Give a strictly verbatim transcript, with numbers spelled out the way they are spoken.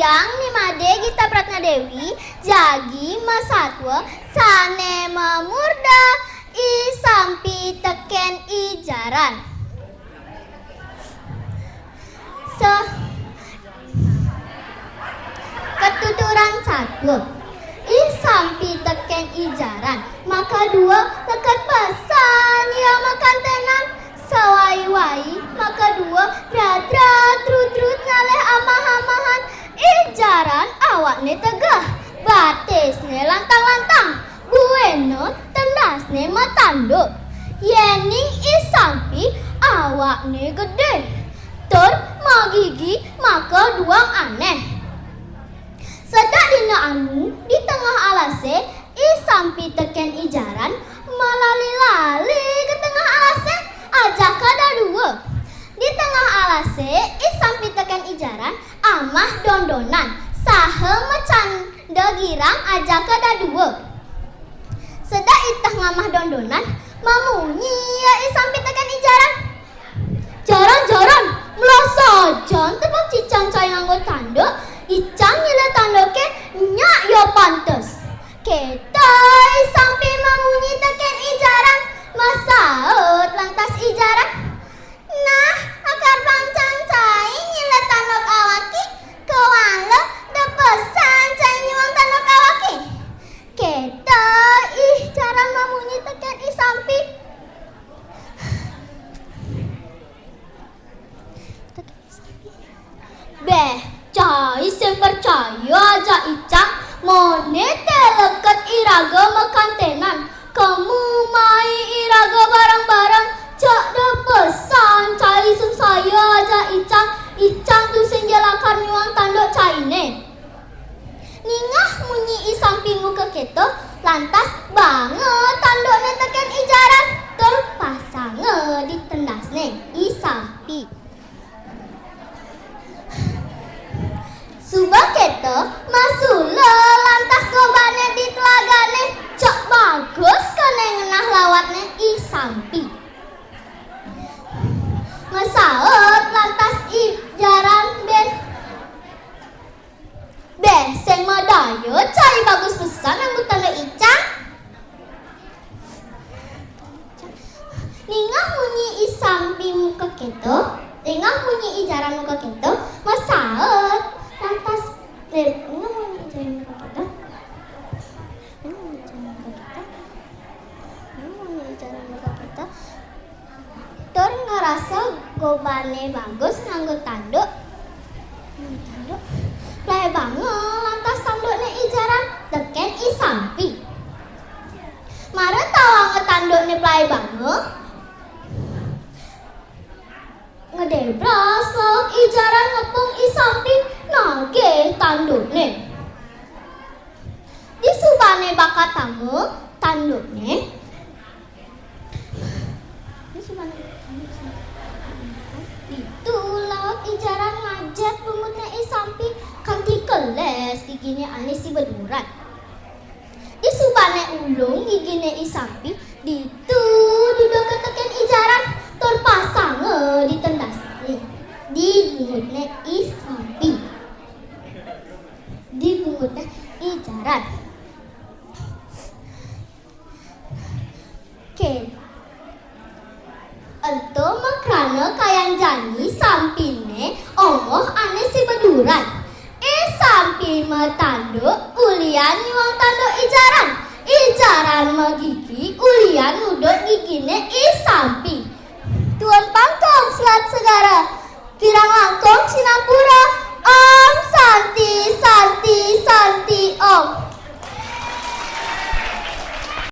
Tiang Ni Made Gita Pratna Dewi, jagi masatua sané mamurda I Sampi tekén I Jaran. Se-, katuturan satua. I Sampi tekén I Jaran, makadua leket pesan ia makantenan. Sawai-wai makadua drat-drat trut-trut ngalih amah-amahan. I Jaran awakné tegeh, batisné lantang-lantang, buina tendasné matanduk. Yéning I Sampi awakné gedé, tur magigi maka duang anéh. Sedek dina anu, di tengah alasé, I Sampi tekén I Jaran malali-lali ka tengah alasé, ajaka dadua. Di tengah alasé, I Sampi tekén I Jaran amah dondonan, saha macanda girang ajaka dadua. Sedek iteh ngamah dondonan, mamunyi ia I Sampi tekén I Jaran. "Jaran, Jaran, melah sajan tepuk cicang cai nganggo tanduk, icang nyilih tanduké nyak ia pantes." Kéto I Sampi mamunyi tekén I Jaran, masaut lantas I Jaran. "Nah, akar pang cang cai nyilih tanduk awaké, kéwala da pesan cai nyuang tanduk awaké." Kéto I Jaran mamunyi tekén I Sampi. Béh, cai sing percaya ajak icang, moné té leket iraga makantenan. Kemu mai iraga bareng-bareng, cek da pesan cai sungsaya ajak icang, icang tusing ja lakar nyuang tanduk cainé. Ningeh munyi I Sampi muka kéto, lantas baanga tandukné tekén I Jaran, tur pasanga di tendasné I Sampi. Suba kéto, masula lantas gobané di telagané, cek bagus kéné ngenah lawatné I Sampi. Masaut lantas I Jaran, "Bén, béh, sing madaya cai bagus pesan nganggo tanduk icang." Ningeh munyi I Sampi muka kéto, ningeh munyi I Jaran muka kéto, masaut lantas, eh, ningeh munyi I Jaran muka kéto. Ningeh munyi I Jaran muka kéto. Ningeh munyi I Jaran muka kéto. Tur ngrasa gobané bagus nganggo tanduk. Nganggo tanduk. Plaibanga lantas tandukné I Jaran tekén I Sampi. Mara tawanga tandukné plaibanga, ngedébras laut I Jaran ngepung I Sampi nagih tandukné. Disubané bakatanga tandukné, disubané bakatanga tandukné, ditu laut I Jaran ngajét bungutné I Sampi kanti kelés giginé ané si bedurat. Disubané ulung giginé I Sampi, ditu duduka tekén I Jaran, tur pasanga di tendasné, di bungutné I Sampi. Di bungutné I Jaran. Oké. Ento makrana kayan jani Sampiné ongoh ané si bedurat. I Sampi matanduk ulian nyuang tanduk I Jaran. I Jaran magigi ulian nuduk giginé I Sampi. Tuun pangkung selat segara. Kirang langkung sinampura. Om Santi, Santi, Santi, Om.